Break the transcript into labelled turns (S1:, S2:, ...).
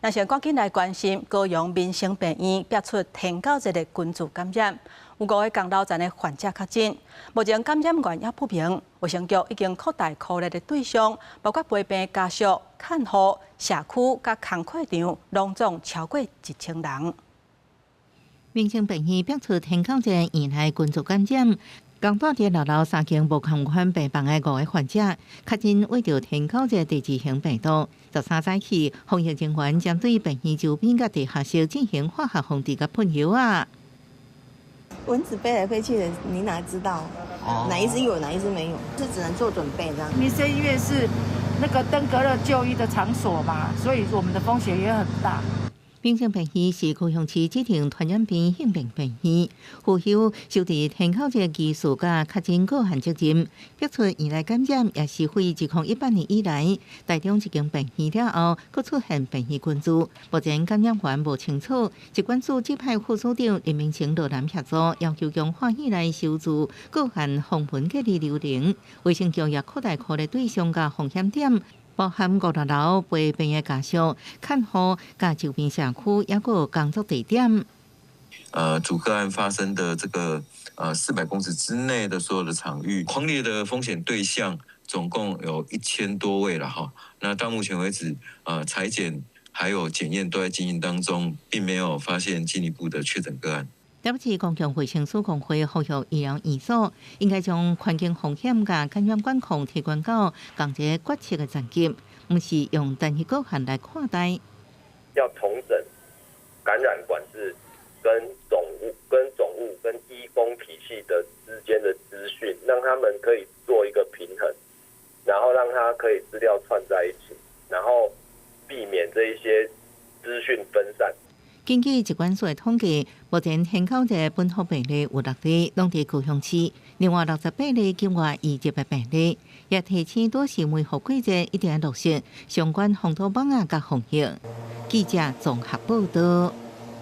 S1: 咱先趕緊來關心高雄民生病院爆出天狗熱的群聚感染，有五个仝樓層的患者確診，目前感染源猶不明。衛生局已經擴大徂列的對象，包括陪病家屬、看護、社區佮工課場，攏總超過1000人。
S2: 民生病院爆出天狗熱院內群聚感染，仝蹛佇六樓三間無仝款病房的五个患者，確診秽著天狗熱第二型病毒。13早起，防疫人員針對病院周邊佮地下室進行化學防治佮噴藥仔。
S3: 蚊子飛來飛去的，你哪知道哪一隻有，哪一隻沒有？是只能做準備這樣。
S4: 民生醫院是那個登革熱就醫的場所嘛，所以我們的風險也很大。
S2: 民生病院是高雄市指定傳染病應變病院，負有收治天狗熱疑似佮確診個案責任。爆出院內感染，也是繼2018年以來，台中一間病院了後，閣出現病院群聚。目前感染源無清楚，疾管署指派副署長林明成落南協助，要求強化院內收治個案防蚊隔離流程。衛生局也擴大徂列對象佮風險點。包含五六樓陪病的家屬、看護、佮周邊社區，抑閣工作地點。
S5: 主個案發生的這個400公尺之內的所有的場域，匡列的風險對象總共有1000多位了哈。那到目前為止，採檢還有檢驗都在進行當中，並沒有發現進一步的確診個案。
S2: 台北市公共衛生署工會呼籲醫療院所應該將環境風險佮感染管控提懸到仝一個決策的層級，毋是用單一個案來看待。
S6: 要統整感染管制跟總務、跟總務、跟醫工體系的之間的資訊，讓他們可以做一個平衡，然後讓他可以資料串在一起，然後避免這一些資訊分散。
S2: 根據疾管署的統計，目前天狗熱本土病例有六例，攏佇高雄市；另外68例境外移入的病例，也提醒多是梅雨季節一定要落實相關防毒網仔佮防疫。記者綜合報道。